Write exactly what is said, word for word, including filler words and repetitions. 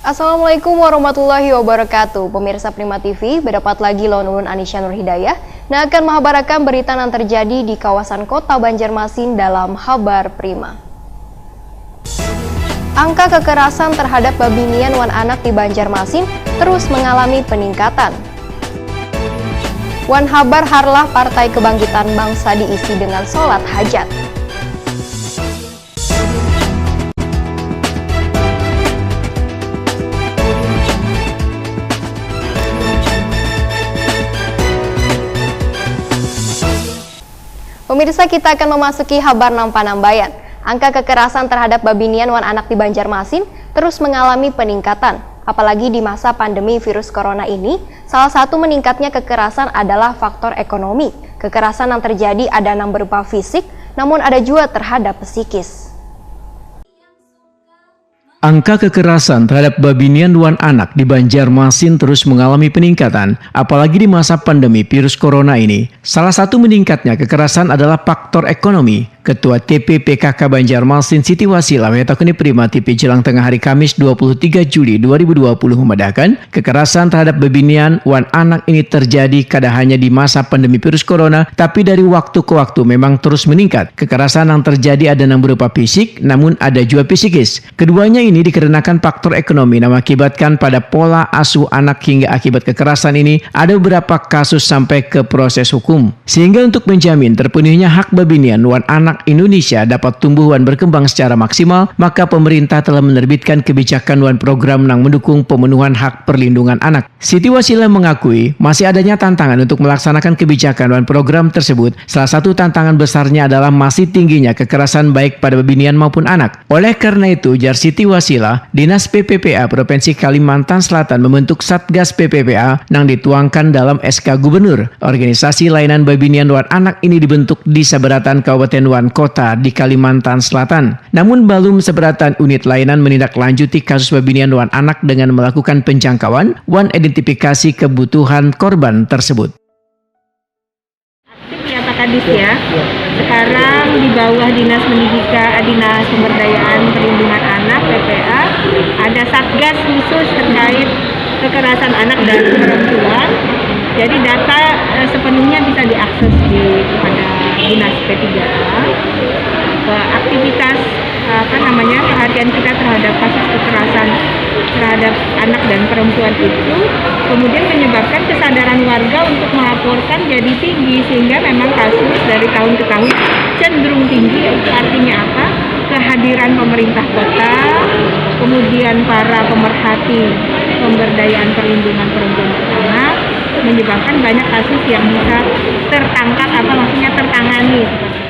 Assalamualaikum warahmatullahi wabarakatuh. Pemirsa Prima T V, berdapat lagi lawan ulun Anisha Nurhidayah, nah akan menghabarakan berita yang terjadi di kawasan kota Banjarmasin dalam Habar Prima. Angka kekerasan terhadap babinian wan anak di Banjarmasin terus mengalami peningkatan. Wan habar harlah Partai Kebangkitan Bangsa diisi dengan sholat hajat. Pemirsa, kita akan memasuki habar nang panambayan. Angka kekerasan terhadap babinian wan anak di Banjarmasin terus mengalami peningkatan. Apalagi di masa pandemi virus corona ini, salah satu meningkatnya kekerasan adalah faktor ekonomi. Kekerasan yang terjadi ada nang berupa fisik, namun ada juga terhadap psikis. Angka kekerasan terhadap babinian wan anak di Banjarmasin terus mengalami peningkatan, apalagi di masa pandemi virus corona ini. Salah satu meningkatnya kekerasan adalah faktor ekonomi. Ketua T P P K K Banjarmasin Siti Wasila metakuni Prima T V jelang tengah hari Kamis dua puluh tiga Juli dua ribu dua puluh memadahkan, kekerasan terhadap babinian wan anak ini terjadi kada hanya di masa pandemi virus corona, tapi dari waktu ke waktu memang terus meningkat. Kekerasan yang terjadi ada yang berupa fisik, namun ada juga psikis. Keduanya ini dikarenakan faktor ekonomi yang mengakibatkan pada pola asuh anak hingga akibat kekerasan ini ada beberapa kasus sampai ke proses hukum. Sehingga untuk menjamin terpenuhnya hak babinian wan anak Indonesia dapat tumbuh wan berkembang secara maksimal, maka pemerintah telah menerbitkan kebijakan wan program yang mendukung pemenuhan hak perlindungan anak. Siti Wasilah mengakui masih adanya tantangan untuk melaksanakan kebijakan wan program tersebut. Salah satu tantangan besarnya adalah masih tingginya kekerasan baik pada babinian maupun anak. Oleh karena itu, jar Siti Wasilah, Dinas P P P A Provinsi Kalimantan Selatan membentuk Satgas P P P A nang dituangkan dalam S K Gubernur. Organisasi layanan babinian wan anak ini dibentuk di sabaratan kabupaten wan kota di Kalimantan Selatan. Namun balum seberatan unit layanan menindaklanjuti kasus babinian wan anak dengan melakukan penjangkauan wan identifikasi kebutuhan korban tersebut. Aktif ya Pak Kadis ya. Sekarang di bawah Dinas Pendidikan, Dinas Pemberdayaan Perlindungan Anak P P A ada satgas khusus terkait kekerasan anak dan perempuan. Jadi data eh, sepenuhnya bisa diakses di kepada Dinas P tiga A. Aktivitas apa namanya perhatian kita terhadap kasus kekerasan terhadap anak dan perempuan itu kemudian menyebabkan kesadaran warga untuk melaporkan jadi tinggi sehingga memang kasus dari tahun ke tahun cenderung tinggi. Itu artinya apa? Kehadiran pemerintah kota, kemudian para pemerhati pemberdayaan perlindungan perempuan dan anak menyebabkan banyak kasus yang bisa tertangkap apa maksudnya tertangani seperti